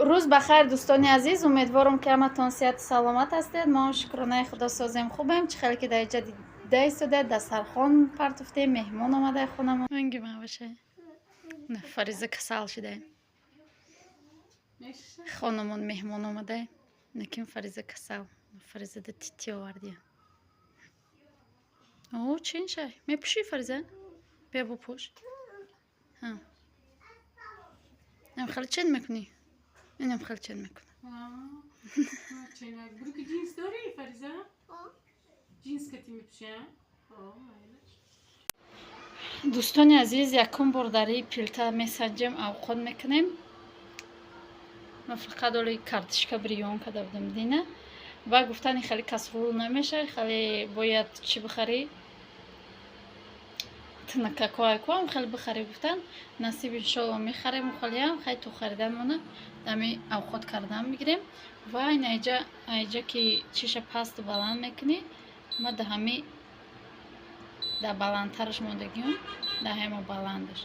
Рӯз ба хайр, дӯстони азиз. Умедворам, ки ҳаматон сиҳату саломат ҳастед. Мо шукронаи худо созем, хубем. Чӣ хеле ки дар иҷа дида истода, дастархон партофтем, меҳмон омада хонамо. Фариза касал шуда. Хонамон меҳмон омада. Накин Фариза касал. Фариза да тити овардия. О, чин шай? Мепӯшӣ, Фариза? Бия бупӯш. Ҳа. Хеле чен мекунӣ? Инам хеле чен мекунам. Буруки ҷинс дорӣ, Фариза? Ҷинс кати мепӯшӣ? Дӯстони азиз, якум бор дар ин плита месанҷем, авқот мекунем. Ман фақат оли картишка бирён карда будам дина. Ва гуфтани хеле касрул намеша, хеле бояд чӣ бихарӣ? Тинакакоайкоам хеле бихарӣ гуфтан. Насиб, иншолло, мехарем холиам, хай то хариданмона дами авқот кардан мегирем. Ва ин айҷа айҷа ки чиша пасту баланд мекунӣ, ма да ҳами да баландтараш мондагиам, да ҳама баландаш.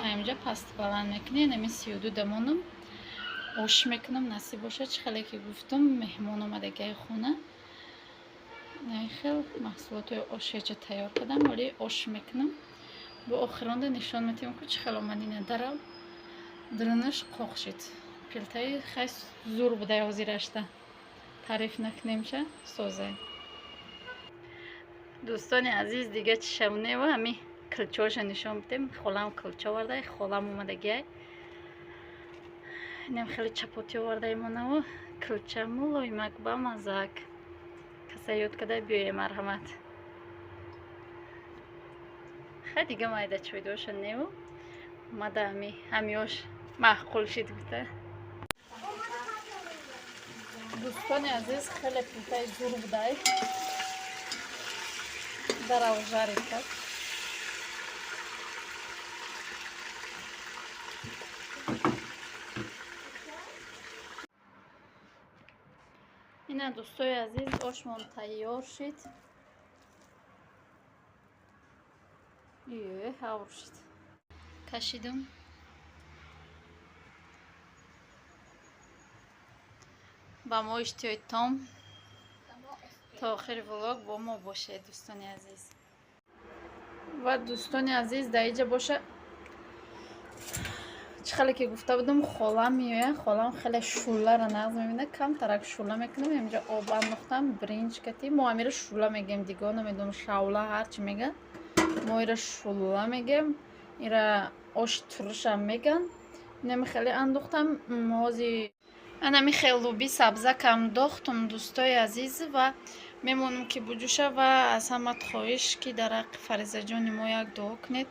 Аймҷа пасту баланд мекунӣ, нами 32 дамонам ош мекунам, насиб бошад. Чӣ хеле ки гуфтам, меҳмон омадагиаи хона. Хел маҳсулотҳои ошеча тайёр кардам, вале ош мекунам. Бо охиронда нишон метиҳем, ку чӣ хел омадина дарав дурунаш қоқ шид. Плитаи хай зур будай, ҳозирашта. Таъриф накунемша, созай. Дӯстони азиз, дига чӣ шавнева, ҳами килчоша нишон бидем. Холам килчо овардай, холам омадагиай. Инам хеле чапотӣ овардай монаву килча мулоимак, бамазак. Каса ёд када биёе, марҳамат. Хай, дига майда чойдоша неву. Мада ҳами ҳамиёш маъқул шид гуфта. Дӯстони азиз, хеле плитаи зур будай. Дарав жарит кард. Ина, дӯстои азиз, ошмон тайёр шид. Ё, ҳавр шид. Кашидум. Ба мо иштиҳои том. То охири влог бо мо бошед, дӯстони азиз. Ва дӯстони азиз, дар иҷа боша, чӣ хеле ки гуфта будам, холам меояд. Холам хеле шӯлларо нағз мебинад. Камтарак шӯлла мекунам. Инҷа об андохтам, бринҷ кати. Мо амира шӯлла мегӯем, диго намедонам, шавла ҳарчи мегӯянд. Мо ира шӯлла мегӯем. Ира ош турушам мегӯянд. Инами хеле андохтам. Ҳози анами хел луби сабзакам дохтум, дӯстои азиз, ва мемонам ки буҷӯша. Ва аз ҳамат хоҳиш, ки дар ҳаққи Фаризаҷони мо як дуо кунед.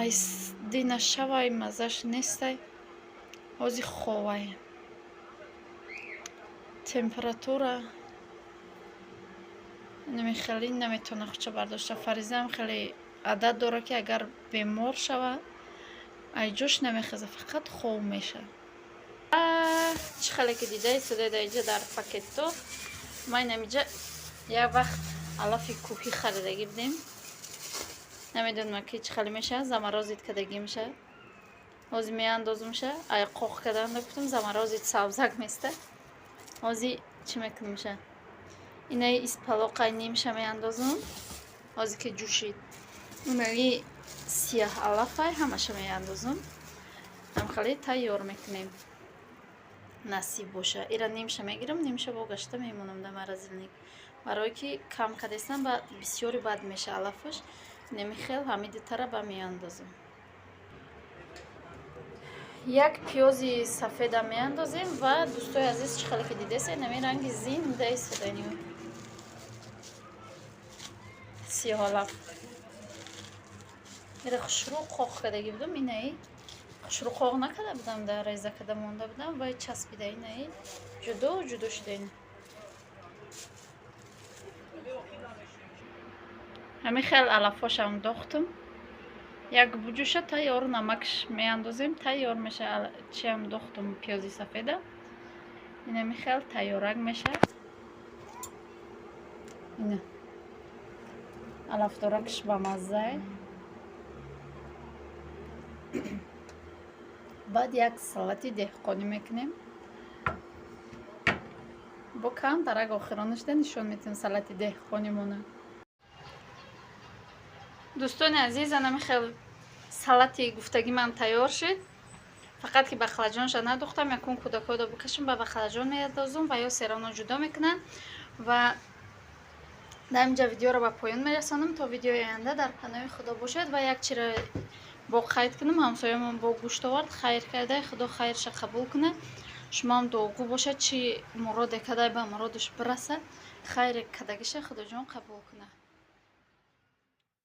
Ай дина шавай, маззаш нестай. Ҳози ховай. Температура инами хеле наметавона худша бардошта. Фаризаам хеле адат дорад, ки агар бемор шава, ай ҷош намехеза, фақат хов мешавад. Чӣ хеле ки дида истода дар иҷа дар пакетто, ма инамиҷа як вақт алафи кӯҳӣ харидагӣ будем. Намедонам, ки чӣ хеле мешавад, заморозить кардагӣ мешавад. Ҳозир меандозумша, ай қоқ кардан гуфтам, заморозить сабзак места. Ҳозир чӣ мекунамша? Инаи испалоқай нимша меандозум. Ҳозир ки ҷӯшид. Инаи сияҳ алафай ҳамаша меандозум. Ҳамхеле тайёр мекунем. Насиб боша. Ира нимша мегирам, нимша бо гашта мемонам дар морозильник. Барое ки кам кардестам, ба бисёри бад меша алафаш. Неми хел ҳами дутара ба меандозам. Як пиёзи сафеда меандозем. Ва дӯстои азиз, чӣ хеле ки дидесед, нами ранги зинда истода сиёҳалаф. Ира хушрӯ қоқ кардагӣ будам, инаи хушрӯ қоқ накарда будам, дар реза карда монда будам ва часпида, инаи ҷудо ҷудо шуда ина. Ҳамин хел алафҳошам дохтум. Як буҷӯша тайёр, намакш меандозем, тайёр меша. Чиам дохтум, пиёзи сафеда. Инами хел тайёрак меша. Ина. Алафдоракш бамаззае. Баъд як салати деҳқонӣ мекунем. Бо камтарак охиронашда нишон метиҳем салати деҳқонимона. Дӯстони азиз, анами хел салати гуфтагӣ ман тайёр шуд. Фақат ки бақлаҷонша надухтам. Якун кӯдакҳоро бикашам, ба бақлаҷон меандозум ва ё серано ҷудо мекунанд. Ва дар инҷа видеоро ба поён мерасонам. То видеои оянда дар паноҳи Худо бошед. Ва як чиро бо қайд кунам: ҳамсоямон бо гӯшт овард, хайр карда, Худо хайрша қабул кунад. Шумоам дуогӯ бошад, чӣ муроде кадай, ба муродаш бирасад, хайре кадагиша Худоҷон қабул кунад.